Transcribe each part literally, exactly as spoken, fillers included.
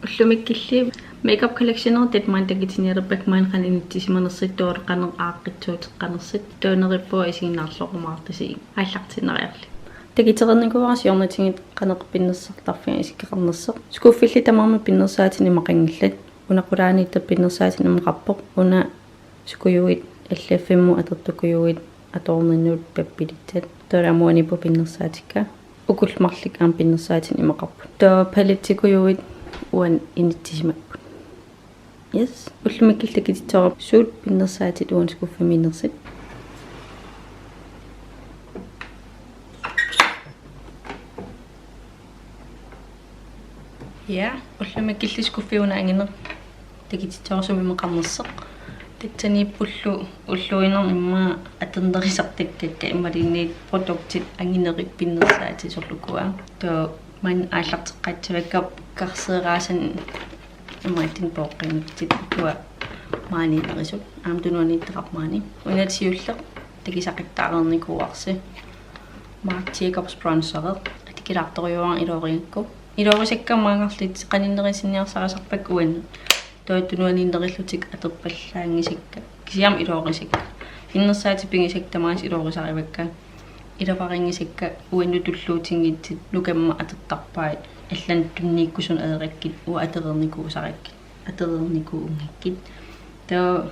Ullumikkut makeup collectionerit maani takutinialerpakka maani qanoq inissisimanersut, taava qanoq aaqqissuuteqqanersut. Taava neriuppunga isiginnaarluarumaartusi aallartiinnariarlugit. Takutereernikuuara siornatigut qanoq pinnersartarfiga isikkoqarnersoq. Skuffillu tamarmik pinnersaatinik imaqanngillat. Una qulaaniittoq pinnersaatinik imaqarpoq. Una sukujuit L F-imut atortukujuit atuarninnut pappilissat. Taava aamma uaniipput pinnersaatikka. Uku marluk aamma pinnersaatinik imaqarput. Taava palettikujuit uani inissisimapput. Yes. Ullumikkut takutissavara suut pinnersaatit uani skuffimi innersut. Ja, ullumikkut skuffi una angineq takutissavara sumi imaqarnersoq. Tassaniippullu ulluinnarni immaqa atornerisartakka imaluunniit produktit anginerit pinnersaatit soorlu ukua. Taava maani aallarteqqaassavakka karseeraasan imaattunik pooqqanngitsut ukua maaniinnerusut. Aamma tunuaniittoqarpoq maani. Una siulleq takusaqattaareernikuuarsi. Marc Jacobs bronzeri. Atukulaartorujuara iluarigakku. Iluarisakka maanngarlutik qaninnerusinniarsarisarpakka uannut. Taava tunuaniinnerullutik atorpallaanngisakka. Kisianni iluarisakka. Pinnersaatit pigisakka tamaasa iluarisarivakka. Iluarinngisakka uannut tulluutinngitsut nukamma atortarpai. Allanut tunniukkusunut ajorakkit uanga atoreernikuusarakkit. Atoreernikuunngikkit. Taava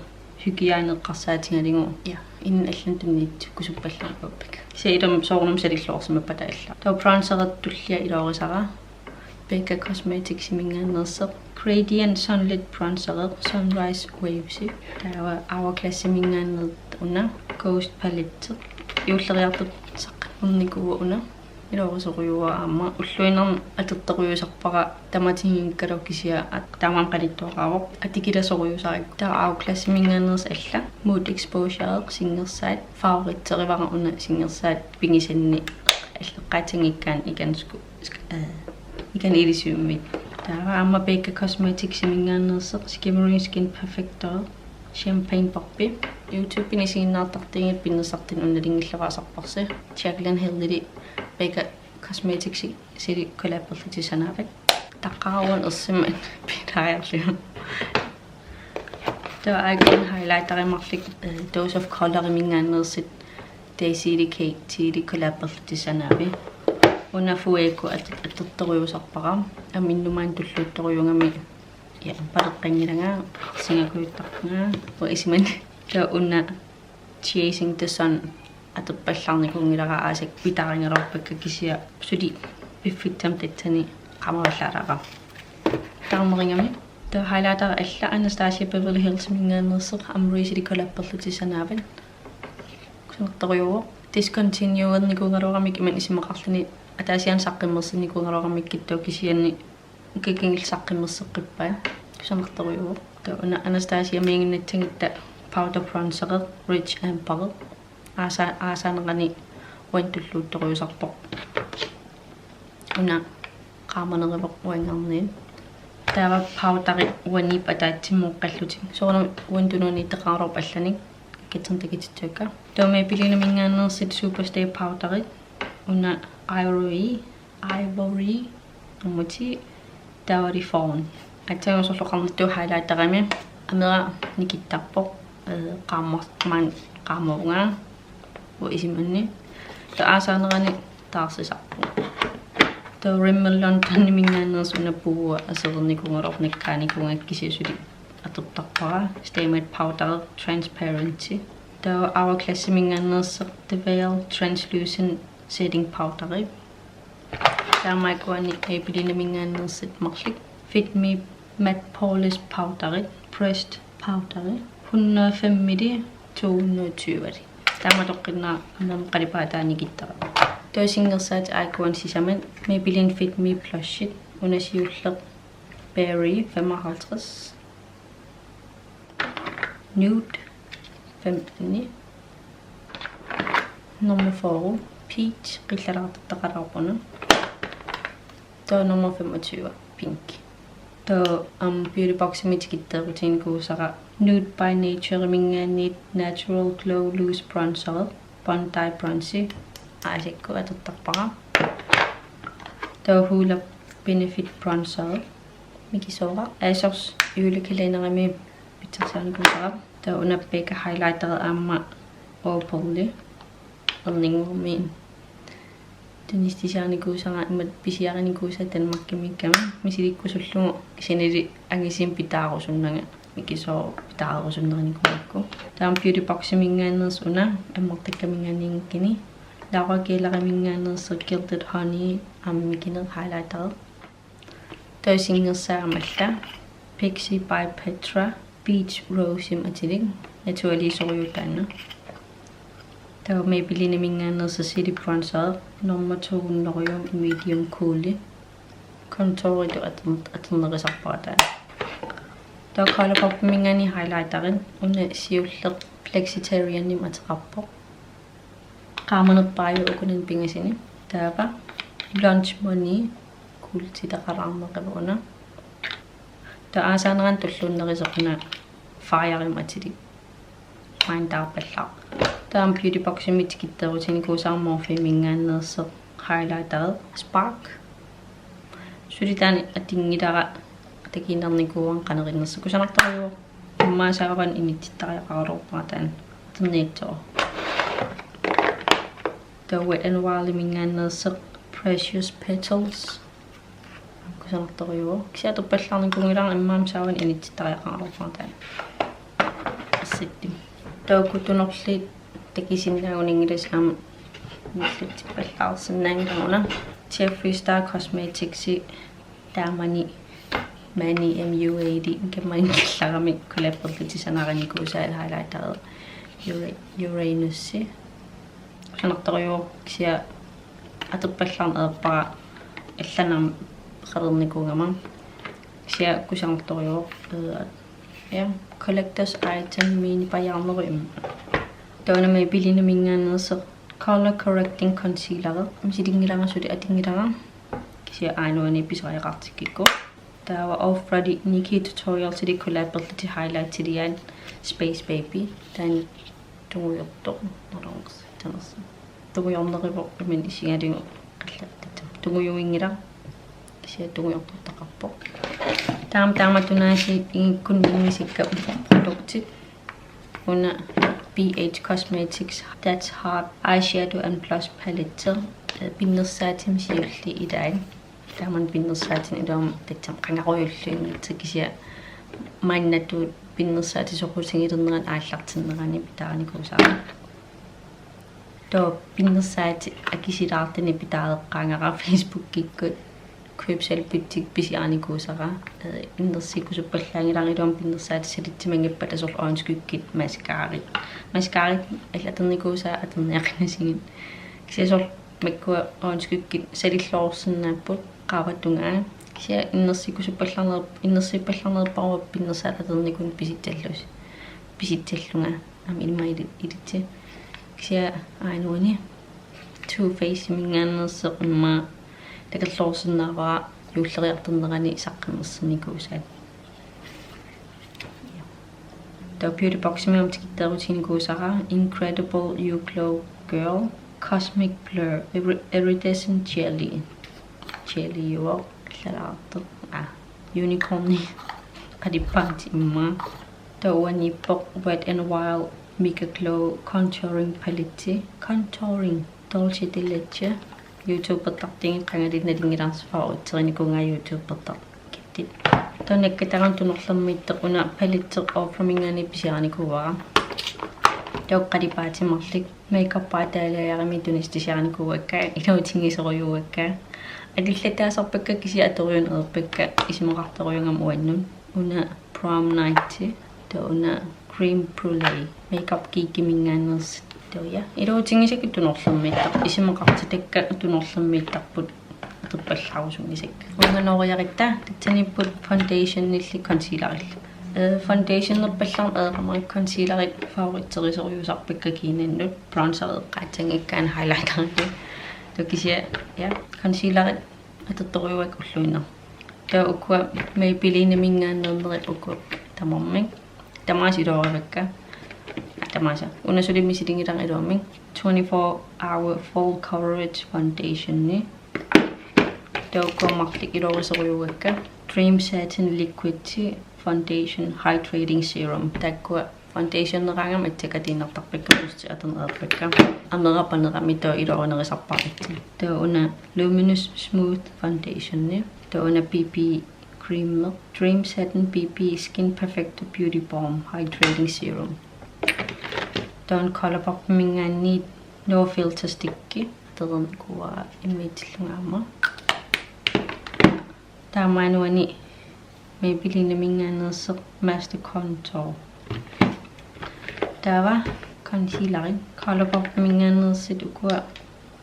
hygiejne eqqarsaatigalugu. Ja, inunnut allanut tunniukkusuppallaappakka. Kisianni ilumut soorunami salilluarsimappata alla. Taava bronzerit tullia iluarisara. Becca Cosmeticsiminngaanneersoq Gradient Sunlit Bronzeri Sunrise Waves. Taava Hourglassiminngaanneersoq una Ghost Palette. Juulleriartortut saqqummiunnikuuvoq una. Iluarisorujuara aamma ulluinnarni atortorujuusarpara tamatiginngikkaloq kisianni at-, taamaammat qanittuaraavoq. Atukulasorujuusarpara. Taava Hourglassiminngaanneersut alla Mood Exposure singersaat. Favoritserivara una singersaat pigisanni alleqqaatiginngikkaanni ikanskku. Sk-, øh, ikani ilisivimmik. Taava aamma Becca Cosmeticsiminngaanneersoq Shimmering Skin Perfector Champagne Pop-i. YouTubemi isiginnaartartuugutta pinnersartunik una nalunngilara asarparsi. Jaclyn Hillili Becca Cosmeticsili collaberlutik sanaavat. Taqqaruan ersimmik pilaariarliu. Taava aajukua highlighterit marluk, øh, Dose of Coloriminngaanneersut Daisyli Kateli collaberlutik sanaavat. Una Fuego at-, atortorujuusarpara. Aamma innumaannaq tulluuttorujuugami. Ja, paleqqanngilanga, singakujuttarpunga, uanga isumanni. Taava una Chasing the Sun atorpallaarnikuunngilara, aasakkut pitaarigaluarpakka kisianni suli piffissami tassani qaamavallaalaarpara. Taarnerugami. Taava highlighterit alla Anastasia Beverly Hillsiminngaanneersoq Amrezyli collaberlutik sanaavat. Kusanartorujuuvoq. Discontinuernikuugaluaramikku imannak isumaqarluni ataasiaannaq saqqummersinnikuugaluaramikkit, taava kisianni ukiut kingulliit saqqummerseqqippai. Kusanartorujuuvoq. Taava una Anastasiamiiginnatsigutta powder bronzeri Rich Amber. Aasa-, aasaanerani uannut tulluuttorujuusarpoq. Una qaamaneruvoq uanngaanniit. Taava powderi uaniipput ataatsimooqqallutik. Soorunami uannut tunuaniittoqaraluarpoq allanik. Katserneq takutissavakka. Taava Maybellineminngaanneersut Superstay powderi. Una Ivory, Ivory, aammalu Dowdy Fawn. Aatsaat soorlu qarnittut highlighterimik amera nikittarpoq, øh, qaammat-, maani qaamavunga uanga isumanni. Taava aasaanerani taarsisarpunga. Taava Rimmel Londoniminngaanneersoq una puua aserornikuugaluarpoq, nakkaanikuugakku kisianni suli atortarpara. Stay Matte powder Transparency. Taava Hourglassiminngaanneersoq The Veil Translucent Setting Powderi. Taava aajukua Maybellineminngaanneersut marluk Fit Me Matte Poreless Powderi, Pressed Powderi. Hundrede og fem milli, to hundrede og tyve. Taava toqqinnaaq aamma qalipaataanikuuara. Taava singersaatit aajukua sisamat Maybelline Fit Me Blushit, una siulleq Berry femoghalvtreds. Nude femten. Nummer fyrre, Peach, qillalaartortaqalaarpoq una. Taava nummer femogtyve, Pink. Taava aamma Beauty Boximi tikitteerutiginikuusara Nude by Natureminngaanniit Natural Glow Loose Bronzer, Bondi Bronzi, aasakkut atortarpara. Taava Hoola Benefit Bronzer. Mikisooraq. ASOS julekalenderimi pitsaasinikuusara. Taava una Becca highlighteri aamma Opali. Erninnguarmiit. Tunissutisiarinikuusara imatut pisiarinikuusara Danmarkimiikkama misilikkusullugu kisiannili angisuumik pitaarusunnanga. Mikisoorup pitaarusunneranikuugakku. Taava Beauty Boximinngaanneersoq una, ammartakkaminngaanniinngikkaanni. Laura Gelleriminngaanneersoq Gilded Honey, aamma mikineq highlighteri. Taava singersaamalla Pixi by Petra, Beach Rosemik atilik, naturaliusorujussuaq taanna. Taava Maybellineminngaanneersoq City Bronzer, nummer to hundrede medium cool. Contouritut ater-, atornerisarpara taanna. Taava ColourPopiminngaanniit highlighterit, una siulleq Flexitarianimik ateqarpoq. Qaamanerpaajuvoq ukunani pingasuni. Taava Lunch Money, kuultitaqalaarneqarpoq una. Taava aasaanerani tulluunnerusoq una Fireimik atilik. Maantaarpallaaq. Taava Beauty Boximi tikitteerutiginikuusara Morpheminngaanneersoq highlighteri Spark. Suli taanna atunngilara, takuneqarnikuuara qanoq innersoq, kusanartorujuuvoq. Immaqa saavani inissittariaqaraluarpara taanna. Tunniuttooq. Taava Wet n Wildiminngaanneersoq Precious Petals. Kusanartorujuuvoq. Kisianni atorpallaarnikuunngilara, immaqa saavani inissittariaqaraluarpara taanna. Assitti. Taava uku tunorli takusinnaanngilaat aamma nillutsippallaarsinnaanngilanga una. Jeffree Star Cosmetics-i taamani Mani M U eighty, kammanngillarami collaberlutik sanarinikuusaat highlighteri Ura-, Uranus. Kusanartorujuuvoq, kisianni atorpallaarneq ajorpara allanut aamma qilernikuugama. Kisianni kusanartorujuuvoq, eh, ja, collector's item, miinipajaarnerup immaqa. Taava una Maybellineminngaanneersoq color correcting concealer. Misilinngilara suli atunngilara. Kisianni aajuna pisariaqartikkukku. Taava Ofra-li NikkieTutorials-imi collaberlutik highlightiliaat Space Baby. Taanna tungujortoq. Nalorngs. Tanersi. Tungujorneruvoq imannak isigalugu qallertut. Tungujuinngilaq. Kisianni tungujortortaqarpoq. Taama taamatut aasiit ingikkunni immiusakka produktit. Una B H Cosmetics That's Hot Eyeshadow and Blush Palette. Eh, pinnersaatit siulliit ilaat. Taamani pinnersaatinik iluamik tassami qangarujulluunniit, kisianni maannatut pinnersaatit soqutigilernerani aallartinnerani pitaarinikuusara. Taava pinnersaatit akisulaartunik pitaareqqaagara Facebookikkut Køb Selv Butik pisiarinikuusara. Eh, innersuukkusuppallaanngilara iluamik pinnersaatit salitsimanngippat, soorlu øjenskyggit, mascarat. Mascarat allat atornikuusaat atorniaqinasigit. Kisianni soorlu makkua øjenskyggit salilluarsinnaapput qaava tungaa. Kisianni innersuukkusuppallaarner-, innersuuppallarnerparuap pinnersaatit atornikuunngikkit pisitsallusi. Pisitsallunga. Aamma ilma ili-, ilitsi. Kisianni aajuna Too Faced-iminngaanneersoq immaqa takorloorsinnaavara juulleriartornerani saqqummersinnikuusaat. Taava Beauty Boximi aamma tikitteerutiginikuusara Incredible You Glow Girl Cosmic Blur Iri-, Iridescent Jelly. Jelly-uvoq, allalaartoq. Ah, unicorni. Qalipaatit immaqa. Taava uaniippoq Wet n Wild Mega Glow Contouring Palette. Contouring. Dolce de Leche. YouTubertartigit qangali nalunngilarsi, favoriterinikuugaat YouTubertartut kittit. Taava nakkataramik tunorlermiittoq una paletteq Oframinngaanniit pisiarinikuuara. Taava qalipaatit marluk makeup aataalaajarami tunissutisiarinikuuakka, iluatinngisorujuuakka. Atullataasarpakka kisianni atorujuneq ajorpakka, isumaqartorujuugama uannut. Una Prom Night, taava una Crème Brûlée, Makeup Geekiminngaanneersoq. Taava ja, iluatinngisakka tunorlermiittarput, isumaqartitakka tunorlermiittarput atorpallaarusunngisakka. Uanga nooriarutta, tassaniipput foundationillu concealerillu. Eh, foundationerpallaarneq ajorama, concealerit favoriterisorujuusarpakka kiinannut, bronzereeqqaassanngikkaanni highlighterikkut. Taava kisianni, ja, concealerit atortorujuuakka ulluinnarni. Taava ukua Maybellineminngaanneernerit ukua tamarmik. Tamaasa iluarivakka. Aa, tamaasa. Una suli misilinngilara iluamik. Twenty-four Hour Full Coverage Foundationi. Taava ukua marluk iluarisorujuuakka. Dream Satin Liquid Foundation Hydrating Serum. Taakkua foundationeraangama itsakatiinnartarpakka, pusti atorneqarpakka. Amera panerami taava iluarinerisarpara. Taava una Luminous Smooth Foundationi. Taava una B B cream, Dream Satin B B Skin Perfector Beauty Balm Hydrating Serum. Taava una ColourPopiminngaanniit No Filter Sticki. Taava una ukua immiussillunga aamma. Taava una uani Maybellineminngaanneersoq Master Contour. Taava concealeri, ColourPopiminngaanneersut ukua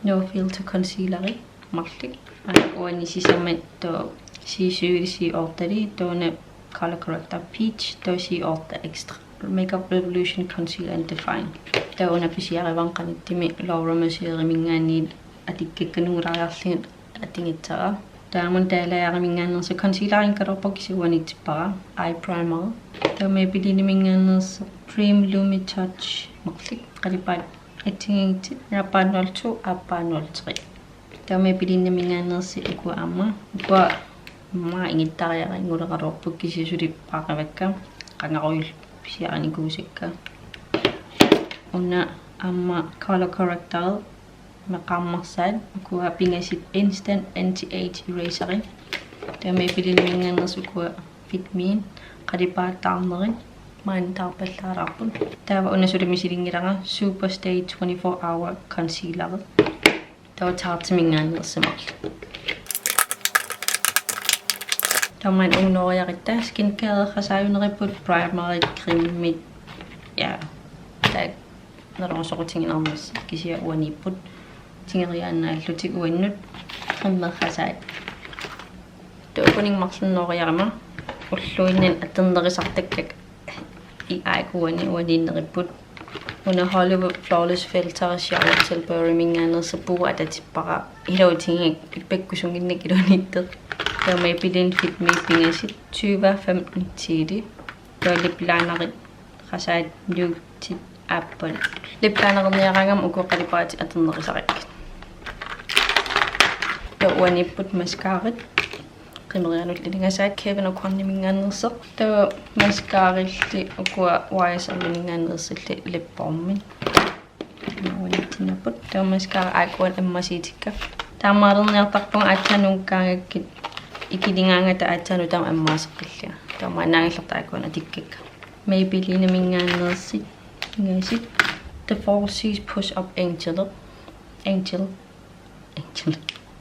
No Filter Concealeri marluk. Aana uani sisamat taava C syv, C otte, taava una Color Corrector Peach, taava C otte Extra. Makeup Revolution Conceal and Define. Taava una pisiarivara qanittumi Laura Mercieriminngaanniit atikkakka nuulaariarlugit atugassara. Taava una Dalairiminngaanneersoq concealerikkaluarpoq kisianni uaniittippara, eye primer. Taava Maybellineminngaanneersoq Dream Lumi Touch marluk, qalipaatit atsigigitsit, aappaa nul to, aappaa nul tre. Taava Maybellineminngaanneersut ukua aamma, ukua aamma ingittariarannguleqaluarput kisianni suli paaqivakka, qangarujullu pisiarinikuusakka. Una aamma Color Corrector, meqaammarsaat, ukua pingasut Instant Anti-Age Eraser. Taava Maybellineminngaanneersut ukua Fit Me, qalipaataarnerit, maani taarpallaalaarput. Taava una suli misilinngilara Superstay twenty-four Hour Concealer. Taava Tarteminngaanneersoq marluk. Taava una uunoriarutta skincare, qasaajuneriput, primerit, cremit, ja, taakku naluara soqutiginarnersi, kisianni uaniipput tigoriaannaallutik uannut cremit qasaat. Taava ukuningmarlunnooriarama ulluinnarni atornerisartakkakka i aikuani uaniinneripput. Una Hollywood Flawless Filter Charlotte Tilburyminngaanneersoq puua atatippara, iluatigigakkit, ippassaq kusunnginnakkit iluaniittoq. Taava Maybelline Fit Me pingasut tyve femten ti. Taava lip linerit qasaat Nude Apple. Lip linererniaraangama ukua qalipaatit atornerisarakkit. Taava uaniipput mascarat. Qimerianut ilingasaat Kevyn Aucoiniminngaanneersoq. Taava mascarilli ukua Y S L-iminngaanneersulli lip balmit. Uaniitsinnapput. Taava mascara aikuani ammasiitikka. Taamaalerniartarpunga aatsaat nungukkaangakkit, ikiligaangata aatsaat nutaamik ammaaseqqillunga. Taava maannaanngillat aikuani atukkakka. Maybellineminngaanneersut, pingasut, The Falsies Push Up Angel. Angel. Angel.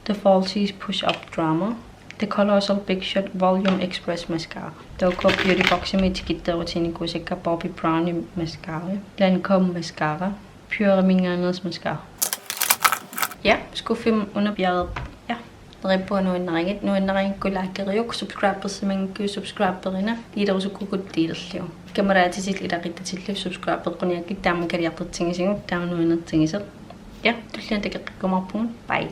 The Falsies Push Up Drama. The Colossal Big Shot Volume Express Mascara. Taava ukua Beauty Boximi tikitteerutiginikuusakka Bobbi Brownip mascara, Lancome mascara, Pureminngaanneersoq mascara. Ja, skuffimi una piareerpoq. Ja. Neriuppunga nuannarigit, nuannarigukku likeriuk, subscribersimanngikkuit subscriberina, deelerusukkukkit deelerlugu. Kammalaatitillu ilaquttatillu subscribereqquniakkit, taama kaliartortigisigut, taama nuannertigisoq. Ja, tulliani takoqqikkumaarpugut. Bye.